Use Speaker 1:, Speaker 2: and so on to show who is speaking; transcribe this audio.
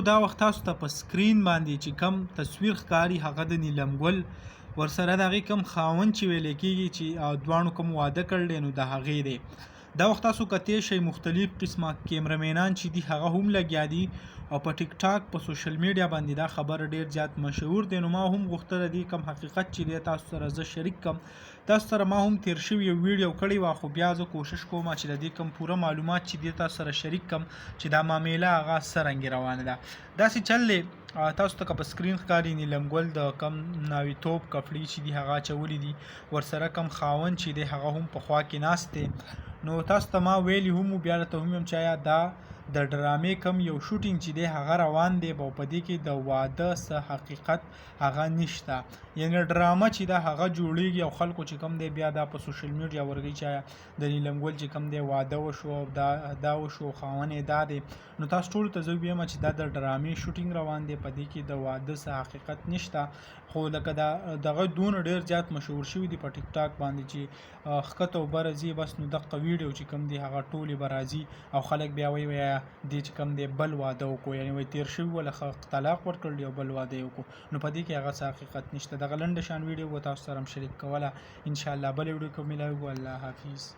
Speaker 1: دا وخت تاسو ته په سکرین باندې چې کم تصویر ښکاري هغه د نیلم ګل ورسره د هغې کم خاوند چې ویل کېږي چې دواړو کوم واده کړی دی نو د هغې دی. دا وخت تاسو کتی شئ مختلف قسمه کیمرمینان چې دي هغه هم لګیا دي او په ټیک ټاک په سوشل میډیا باندې دا خبره ډیر زیات مشهور دی. نو ما هم غوښتل دې کم حقیقت چې دی تاسو سره زه شریک کم. تاسو سره ما هم تیر شوی یو ویډیو کړی وه، خو بیا زه کوشش کوم چې د دې کم پوره معلومات چې دی تاسو سره شریک کم چې دا معامله هغه څرنګه روانه ده. داسې چل دی، تاسو ته که په سکرین ښکاري نیلم ګل د کم ناویتوب کپړې چې دي هغه اچولي دي، ورسره کم خاوند چې دی هغه هم په خوا کې ناست دی. نو تاسو ته ما ویلي هم وو، بیا راته هم ویم چې آیا دا د ډرامې کم یو شوټینګ چې دی هغه روان دی او په دې کې د واده څه حقیقت هغه نشته، یعنی ډرامه چې دا هغه جوړیږي او خلکو چې کم دی بیا دا په سوشل میډیا ورګي چې آیا د نیلم ګل چې کم دی واده وشو او دا دا وشو خاوند یې دا دی. نو تاسو ټولو ته زه ویم چې دا د ډرامې شوټینګ روان دی، په دې کې د واده څه حقیقت نشته. خو لکه دا دغه دونه ډیر زیات مشهور شوي دي په ټیک ټاک باندې چې ښکته او بره ځي، بس نو دغه ویډیو چې کم دی هغه ټولې به راځي او خلک بیا وایي وایي دې چې کم دی بل واده وکړو، یعنی وایي تیر شوي وله طلاق ورکړل او بل واده یې وکړو. نو په دې کې هغه څه حقیقت نشته. دغه لنډه شان ویډیو به تاسو سره هم شریک کوله. ان شاء الله بله ویډیو کې ملاویږو. الله حافظ.